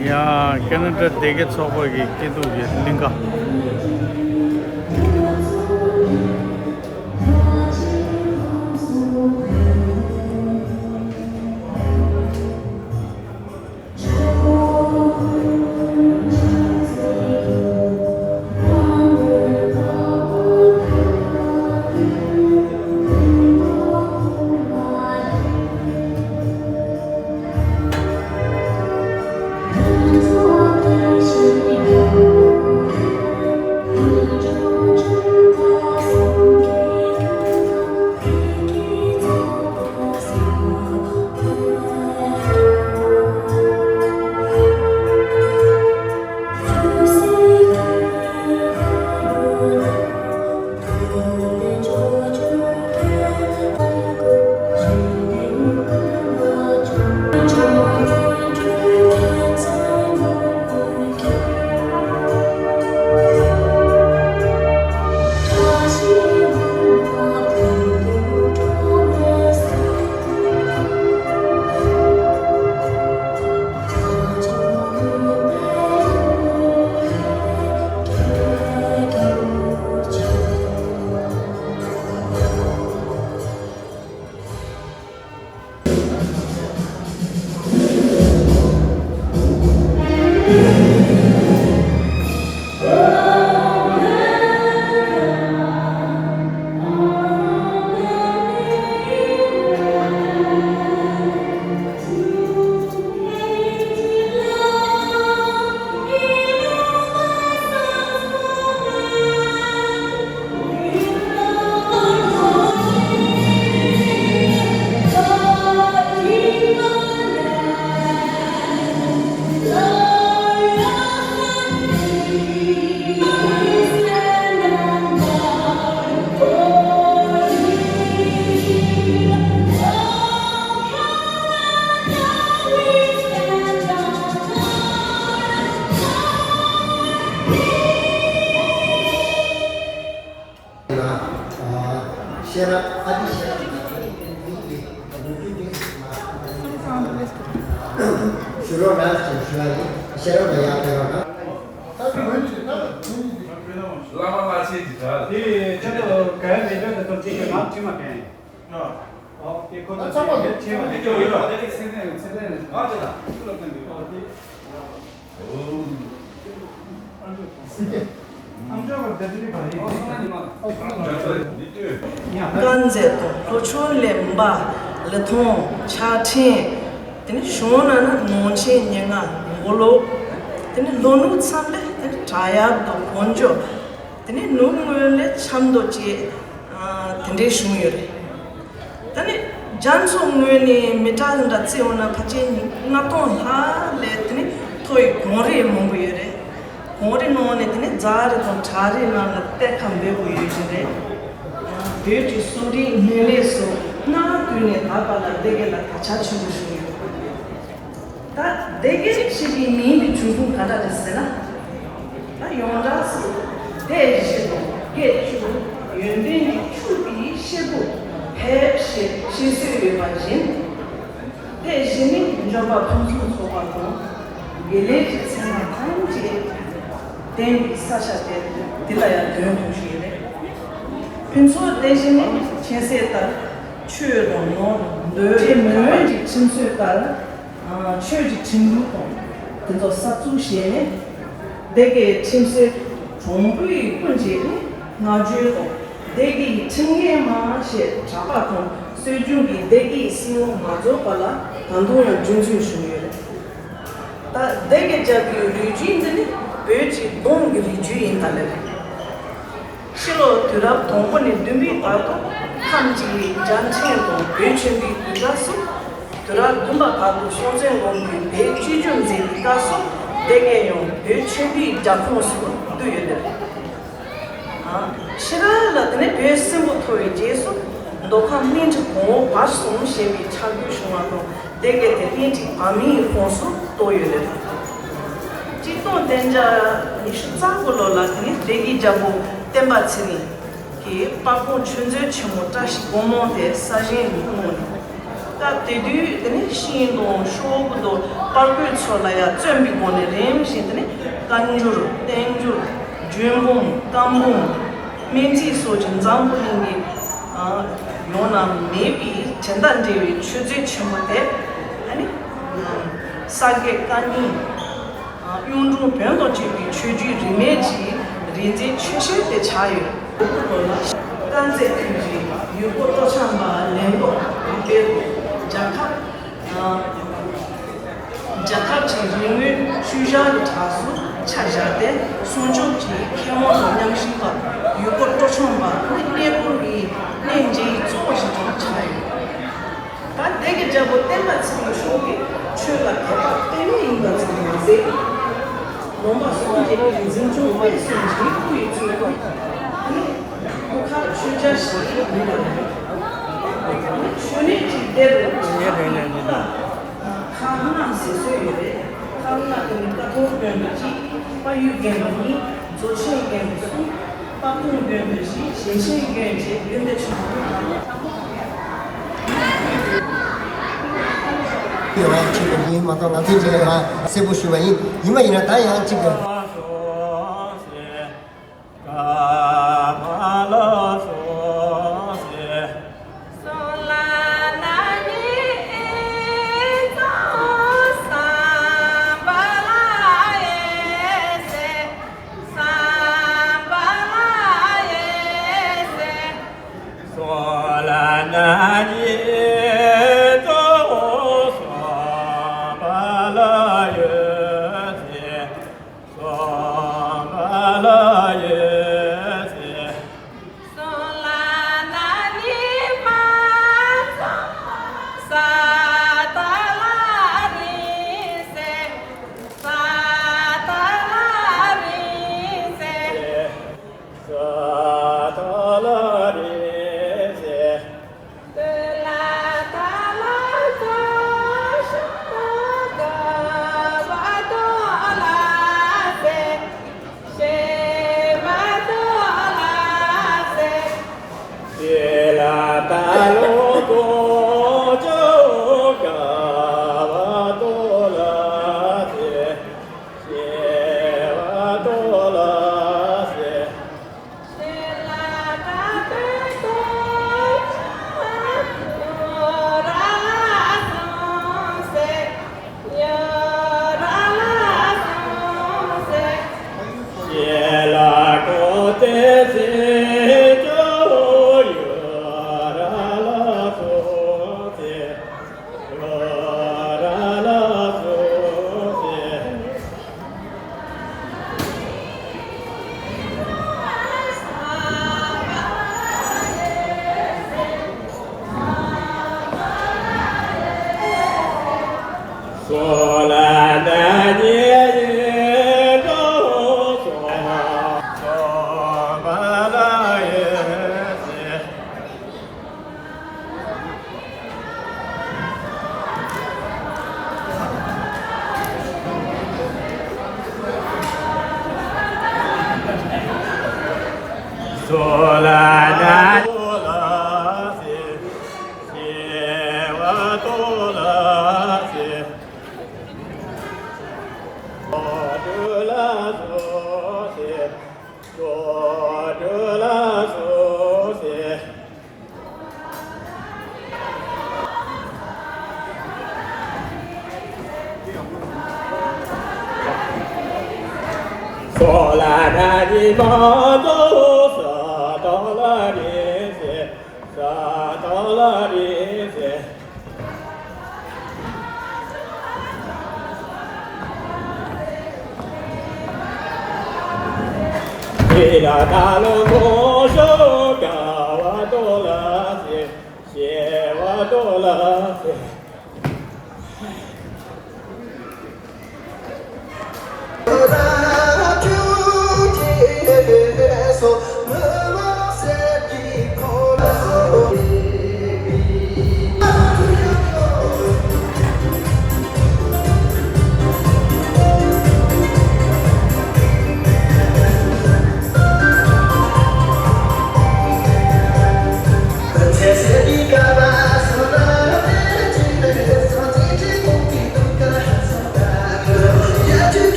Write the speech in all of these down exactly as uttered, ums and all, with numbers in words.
ཡ། ཁེ་ན་ཌ་སྡེ་དགེ་ཚོགས་པ་གི་སྐྱིད་སྡུག་གི་གླིང་ག། ཤེས་རབ་ཨ་ཏི་ཤེས་རབ་ཀྱི་མིང་གི་ལོ་རྒྱུས་འདི་ཞུ་རོགས་ར་ཞེས་ཞུ་བ་ཡིན། ཤེས་རབ་ལ་ཡར་ཕེབས་རོགས་གནང་། བླ་མ་བླ་ཆེན་གྱི་གྲྭ་ལ། དེ་ཁྱོད་ཚོ་ག་རེ་མེད་པའི་དེ་ཚོ་གཅིག་གི་ནང་ཁྲིད་མ་ཕན་ཡིན། ཨོ་དེ་ཁོ་ཚོ་ཚང་མ་ཆེན་པོ་དེ་ཁྱོད་ཡོད་ར། དེ་ཚེ་ནས་ཚེ་ནས་ང་ཚོ་ལ་ཁུ་ལ་ཕན་གི་ཨོ་དེ། དཀར་མཛེས་དང་ལྷོ་ཕྱོགས་གླིང་པ། ལི་ཐང་ཆ་ཕྲན། དེ་ནས་བྱུང་ན་ནི་ནང་ཆེན་ཉེར་ལྔ་མགོ་ལོག་དེ་ནས་ལྷོ་ནུབ་མཚམས་ལས་དེ་ནས་བྲག་གཡབ་དང་བོན་ཇོ། དེ་ནས་ནུབ་ངོས་ལས་ཆབ་མདོ་བཅས་དེ་འདྲའི་བྱུང་ཡོད་རེད། ད་ནི་རྒྱ་མཚོ་ངོས་ནས་མི་གྲངས་འདྲ་བརྩིས་འོང་ན་ཕལ་ཆེར་ལྔ་སྟོང་ལྷག་ལས་དེ་ནི་མཐོ་བའི་གངས་རི་མང་པོ་ཡོད་རེད། གངས་རི་ནང་ནས་དེ་ནི་རྫ་རི་དང་བྲག་རིའི་ནང་ལ་གཏེར་ཁ་འབེལ་པོ་ཡོད་ཀྱི་རེད། བོད་ཀྱི་གསོ་རིག་ནུས་ལས་སོགས་གནའ་དུས་ནས་ད་བར་ལ་སྡེ་དགེ་ལ་དར་ཁྱབ་ཆེན་པོ་བྱུང་ཡོད། ད་སྡེ་དགེ་ཞེས་པའི་མིང་གི་བྱུང་ཁུངས་ག་འདྲ་རེད་ཟེར་ན། ད་ཡོངས་གྲགས་སུ་སྡེ་བཞི་དང་དགེ་བཅུ་ཡོན་ཏན་གྱི་ཕྱུག་པའི་སྐྱེས་བུ་ཕལ་ཆེར་སྐྱེ་སྲོལ་ཡོད་པ་བཞིན། སྡེ་བཞི་ནི་འབྱོར་པ་ཕུན་སུམ་ཚོགས་པ་དང་དགེ་ལེགས་ཀྱི་མཚན་མ་ཐམས་ཅད་ལྡན་པའི་ས་ཆ་སྟེ། འདི་ལ་ཡང་དོན་དུ་ཞུས་ནས། ཕུན་ཚོགས་སྡེ་བཞི་ནི་མཁྱེན་གསལ་ལྟར་ཆོས་དང་ནོར་འདོད་ཆེ་མི་འོན་གྱི་ཁྲིམས་སྲོལ་ལྟར། ཆོས་ཀྱི་ཁྲིམས་ལུགས་དང་དེ་ཚོ་གསར་བཙུགས་བྱས་ནས། སྡེ་དགེའི་ཁྲིམས་སྲོལ་གྲོང་པའི་ཀུན་གྱིས་ནི་བསྔགས་བརྗོད་དང་སྡེ་དགེའི་ཁྲིམས་འགལ་མ་ཞེས་གྲགས་པ་དང་སྲོལ་རྒྱུན་གྱི་སྡེ་དགེའི་སྲིད་དབང་མ་རྫོགས་པ་ལ་ད་དུང་ཡང་རྒྱུན་འཛིན་བྱུང་ཡོད་རེད། ད་སྡེ་དགེ་རྒྱལ་པོའི་རིགས་རྒྱུད་འདི་ནི་བོད་ཀྱི་གདུང་གི་རིགས་རྒྱུད་ཡིན་པ་ལས། ཕྱི་ལོ་དུས་རབས་དང་པོ་ནས་བདུན་པའི་བར་དུ་ཁམས་ཀྱི་རྒྱལ་ཕྲན་དང་བོད་ཆེན་པོའི་དུས་སྐབས་སུ། དུས་རབས་བདུན་པ་བར་དུ་སྲོང་བཙན་སྒམ་པོས་བོད་སྤྱི་སྒྱུར་མཛད་པའི་སྐབས་སུ་སྡེ་དགེ་ཡང་བོད་ཆེན་པོའི་རྒྱལ་ཁོངས་སུ་བསྡུས་ཡོད་པ་རེད། ཕྱི་རབས་ལ་དེ་ནས་བོད་སྲིན་པོ་ཐོར་བའི་རྗེས་སུ་མདོ་ཁམས་སྨད་ཁྲི་གོང་འོག་བར་གསུམ་ཞེས་པའི་ཆགས་སྒོ་བྱུང་བ་དང་སྡེ་དགེ་དེ་སྨད་ཁྲི་བར་མའི་ཁོངས་སུ་གཏོགས་ཡོད་པ་རེད། གཅིག་སྟོང་བདུན་བརྒྱ་ཉི་ཤུ་རྩ་དགུ་ལོ་ལ་དེ་ནས་སྡེ་དགེའི་རྒྱལ་པོ་བསྟན་པ་ཚེ་རིང་གིས་དཔལ་སྤུངས་ཆོས་མཛོད་ཆེན་མོ་བཀྲ་ཤིས་སྒོ་མང་དེ་གསར་བཞེངས་གནང་ནས། ད་དེ་དུས་དེ་ནི་ཤིང་དང་ཤོག་བུ་དང་པར་གོས་ཚོ་ལ་ཡང་བརྩོན་པའི་སྒོ་ནས་རིམ་བཞིན་དེ་ནི་བཀའ་འགྱུར་བསྟན་འགྱུར་བརྗོད་འབུམ་བཀའ་འབུམ་སྨོན་ཚིག་སོགས་ཀྱི་འཛམ་བུ་གླིང་གི་ཡོང་ན་མེད་པའི་དེ་དང་འབྲེལ་བའི་ཆོས་མཛོད་ཆེན་པོ་དེ་ཨ་ནི་ས་དགེ་བཀའ་རྙིང་གཡུང་དྲུང་བོན་དང་བཅས་པའི་ཆོས་བརྒྱུད་རིས་མེད་ཀྱི་རིག་འཛིན་ཆོས་ཤེས་དེ་ཆགས་ཡོད། དཀར་མཛེས་ཁུལ་གྱི་ཡུལ་སྐོར་སྤྲོ་འཆམ་པ་ལེན་ལུགས་སྤེལ། རྒྱལ་ཁབ་རྒྱལ་ཁབ་ཀྱི་རིག་དངོས་ཤུལ་བཞག་གི་གྲས་སུ་ཆ་བཞག་སྟེ། སྲུང་སྐྱོབ་ཀྱི་མཁས་དབང་དང་ཉམས་ཞིབ་པ། ཡུལ་སྐོར་སྤྲོ་འཆམ་པ་ནི་གནས་སྐོར་གྱི་གནས་མཇལ་ཡུལ་གཙོ་བོ་ཞིག་ཀྱང་ཆགས་ཡོད། ད་དེ་གི་རྒྱལ་པོ་བསྟན་པ་ཚེ་རིང་མཆོག་གིས་ཆོས་ལ་དད་པ་དཔེ་མེད་ཡིན་པ་ཙམ་མ་ཟད། ལུང་པ་སངས་རྒྱས་པའི་འཛིན་སྐྱོང་སྤེལ་གསུམ་གྱི་སྐུ་ཡི་ཚུལ་དུ་སྐུ་ཁ་ཆོས་རྒྱལ་ཞིག་ཡིན་པ་རེད། ཆོས་གནས་ཀྱི་དེར་ཁ་སྔ་ཟེར་སྲོལ་ཡོད་རེད། ཁ་སྔ་དེ་ནི་ཀཿཐོག་དགོན་པ་གཅིག་དཔལ་ཡུལ་དགོན་པ་གཉིས། རྫོགས་ཆེན་དགོན་པ་གསུམ། དཔལ་སྤུངས་དགོན་པ་བཞི། ཞིང་ཆེན་དགོན་བཅས་དགོན་སྡེ་ཆུང་ཆུང་ཡོད་པ་ཅིག་ཡིན་མ་གཏོགས། ང་ཚོའི་འདི་ལ་ཡང་གསལ་པོ་ཞུས་པ་ཡིན། ཡིན་པ་ཡིན་ན་ད་ཡང་གཅིག་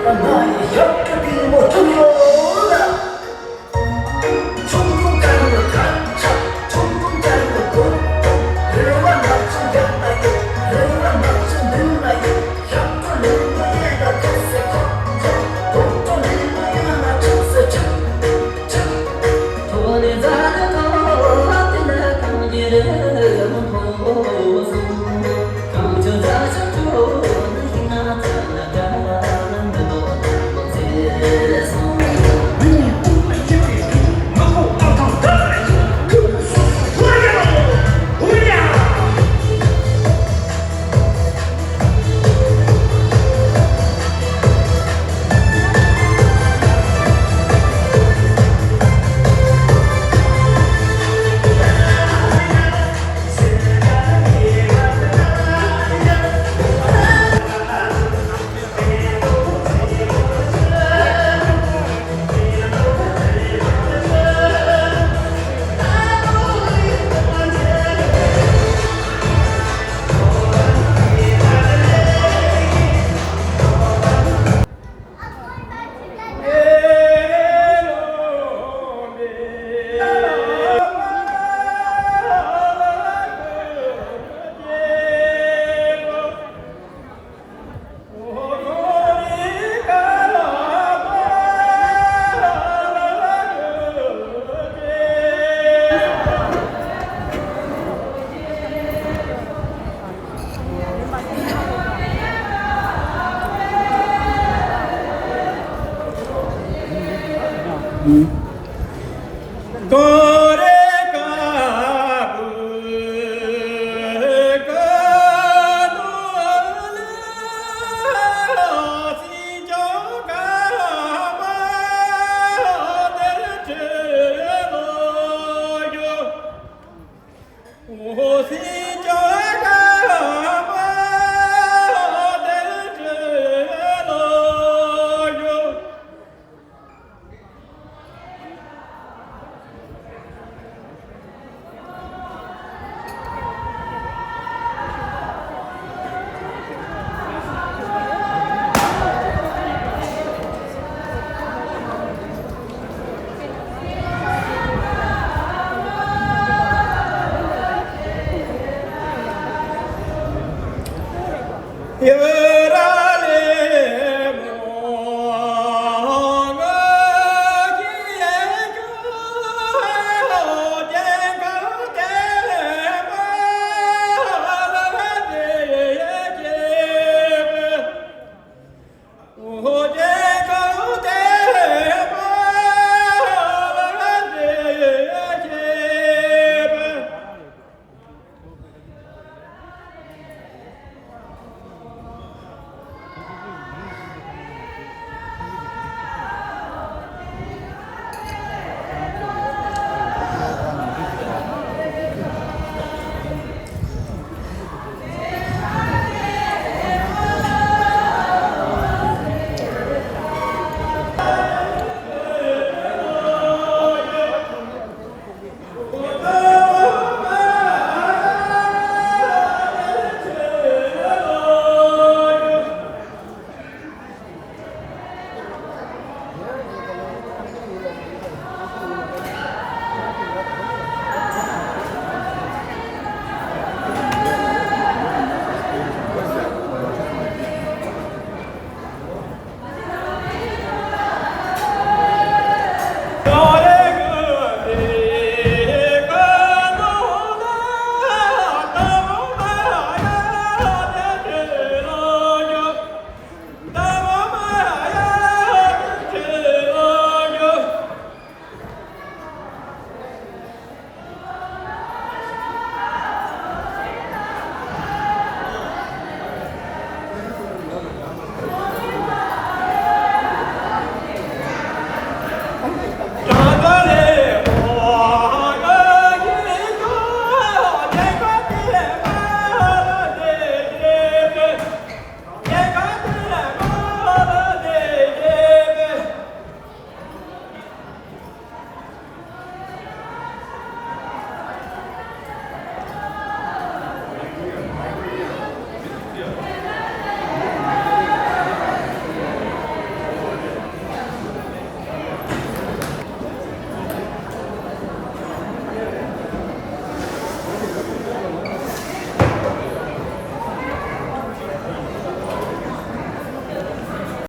ཨུམ།